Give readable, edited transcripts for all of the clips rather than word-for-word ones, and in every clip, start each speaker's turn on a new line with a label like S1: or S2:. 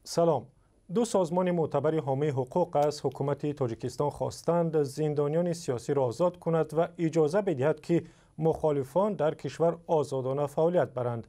S1: Салом. Ду созмони мӯътабари ҳомии ҳуқуқ аз ҳукумати Тоҷикистон хостанд, зиндониёни сиёсиро озод кунад ва иҷоза бидиҳад, ки мухолифон дар кишвар озодона фаъолият баранд.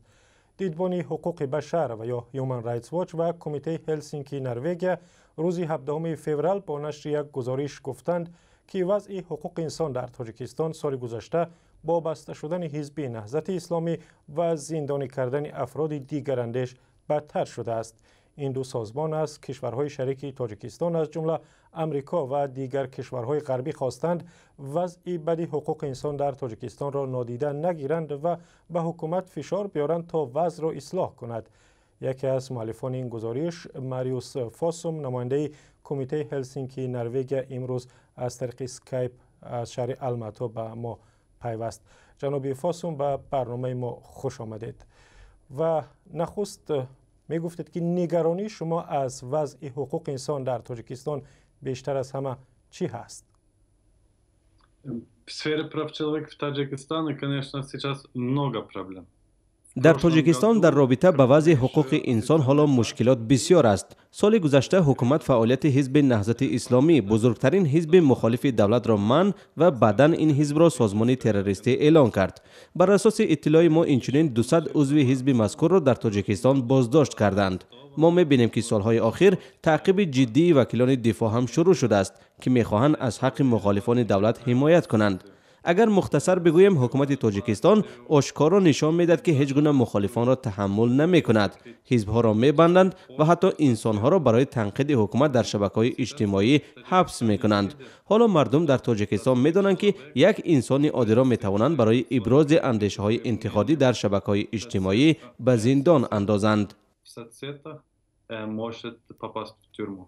S1: Дидбони ҳуқуқи башар ва ё Human Rights Watch ва Кумитаи Ҳелсинкии Норвегия рӯзи 17 феврал бо нашри як гузориш гуфтанд, ки вазъи ҳуқуқи инсон дар Тоҷикистон соли гузашта бо баста шудани Ҳизби Наҳзати Исломӣ ва зиндонӣ кардани афроди дигарандеш бадтар шудааст. Ин ду созмон аз кишварҳои шарики Тоҷикистон, аз ҷумла Амрико ва дигар кишварҳои ғарбӣ, хостанд, вазъи бади ҳуқуқи инсон дар Тоҷикистонро нодида нагиранд ва ба ҳукумат фишор биёранд, то вазъро ислоҳ кунад. Яке аз муаллифони ин гузориш, Мариус Фосум, намояндаи Кумитаи Ҳелсинкии Норвегия, имрӯз аз тариқи Скайп аз шаҳри Алмато ба мо пайваст. Ҷаноби Фосум, ба барномаи мо хуш омадед ва нахуст мегуфтед, ки нигаронии шумо аз вазъи ҳуқуқи инсон дар Тоҷикистон бештар аз ҳама чӣ ҳаст?
S2: В сфере прав человека в Таджикистане, конечно, сейчас много проблем.
S3: Дар Тоҷикистон дар робита ба вазъи ҳуқуқи инсон ҳоло мушкилот бисёр аст. Соли гузашта ҳукумат фаъолияти Ҳизби Наҳзати Исломӣ, бузургтарин ҳизби мухолифи давлатро манъ ва баъдан ин ҳизбро созмони террористӣ эълон кард. Бар асоси иттилои мо, инчунин 200 узви ҳизби мазкурро дар Тоҷикистон боздошт карданд. Мо мебинем, ки солҳои охир таъқиби ҷиддии вакилони дифоъ ҳам шурӯъ шудааст, ки мехоҳанд аз ҳаққи мухолифони давлат ҳимоят кунанд. Агар мухтасар бигӯем, ҳукумати Тоҷикистон ошкоро нишон медиҳад, ки ҳеҷ гуна мухолифонро таҳаммул намекунад. Ҳизбҳоро мебанданд ва ҳатто инсонҳоро барои танқиди ҳукумат дар шабакаҳои иҷтимоӣ ҳабс мекунанд. Ҳоло мардум дар Тоҷикистон медонанд, ки як инсони оддиро метавонанд барои ибрози андешаҳои интиқодӣ дар шабакаҳои иҷтимоӣ ба зиндон андозанд.
S2: Может попасть в тюрьму.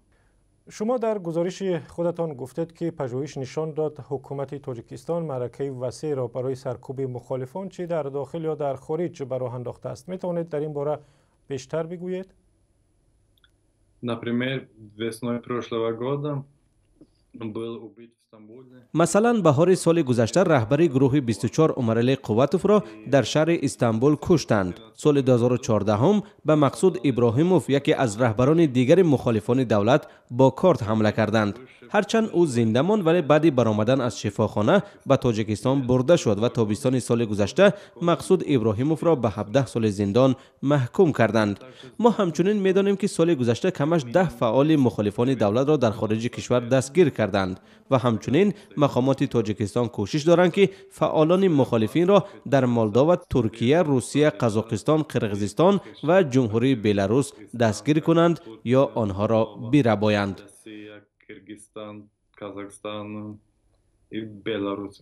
S1: Шумо дар гузориши худатон гуфтед, ки пажӯҳиш нишон дод, ҳукумати Тоҷикистон маъракаи васеъро барои саркӯби мухолифон, чӣ дар дохил ё дар хориҷ, ба роҳ андохтааст. Метавонед дар ин бора бештар бигӯед?
S2: Например, весной прошлого года был убит в Стамбуле.
S3: Масалан, баҳори соли гузашта раҳбари гурӯҳи 24 Умаралӣ Қувватовро дар шаҳри Истанбул куштанд. Соли 2014 ба Мақсуд Иброҳимов, яке аз раҳбарони дигари мухолифони давлат, бо корт ҳамла карданд. Ҳарчанд ӯ зинда монд, вале баъди баромадан аз шифохона ба Тоҷикистон бурда шуд ва тобистони соли гузашта Мақсуд Иброҳимовро ба 17 соли зиндон маҳкум карданд. Мо ҳамчунин медонем, ки соли гузашта камаш 10 фаъоли мухолифони давлатро дар хориҷи кишвар дастгир карданд ва ҳамчунин мақомоти Тоҷикистон кӯшиш доранд, ки фаъолони мухолифинро дар Молдова, Туркия, Русия, Қазоқистон, Қирғизистон ва Ҷумҳурии Беларус дастгир кунанд ё онҳоро бирабоянд.
S2: Киргизстан, Казахстан и Беларусь.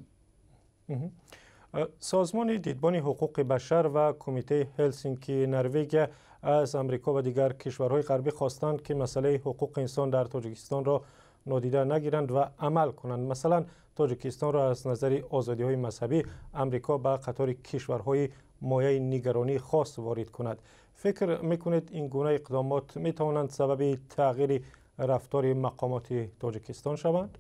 S1: Созмони Дидбони ҳуқуқи башар ва Кумитаи Ҳелсинкии Норвегия аз Амрико ва дигар кишварҳои ғарбӣ хостанд, ки масъалаи ҳуқуқи инсон дар Тоҷикистонро нодида нагиранд ва амал кунанд. Масалан, Тоҷикистонро аз назари озодиҳои мазҳабӣ Амрико ба қатори кишварҳои мояи нигаронии хос ворид кунад. Фикр мекунед, ин гуна иқдомот метавонанд сабаби тағйири рафтори мақомоти Тоҷикистон шаванд?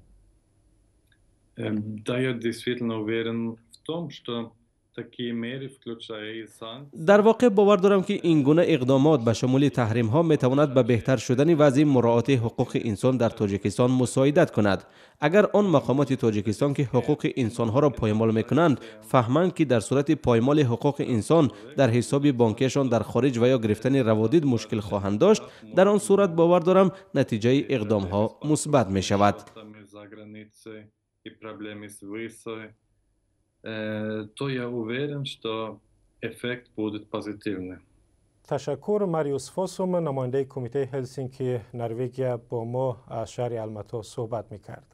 S2: Да, я действительно уверен в том, что такие меры, включая и санкции,
S3: Дар воқеъ бовар дорам, ки ин гуна иқдомот, ба шумули таҳримҳо, метавонад ба беҳтар шудани вазъи муроати ҳуқуқи инсон дар Тоҷикистон мусоидат кунад. Агар он мақомоти Тоҷикистон, ки ҳуқуқи инсонҳоро поймол мекунанд, фаҳманд, ки дар сурати поймоли ҳуқуқи инсон дар ҳисоби бонкиашон дар хориҷ ва ё гирифтани раводид мушкил хоҳанд дошт, дар он сурат бовар дорам, натиҷаи иқдомҳо мусбат мешавад.
S2: За границей и проблемы с визой, то я уверен, что эффект будет позитивный.
S1: Ташаккур. Мариус Фосум, намояндаи Кумитаи Ҳелсинки Норвегия, бо мо аз шаҳри Алмато суҳбат мекард.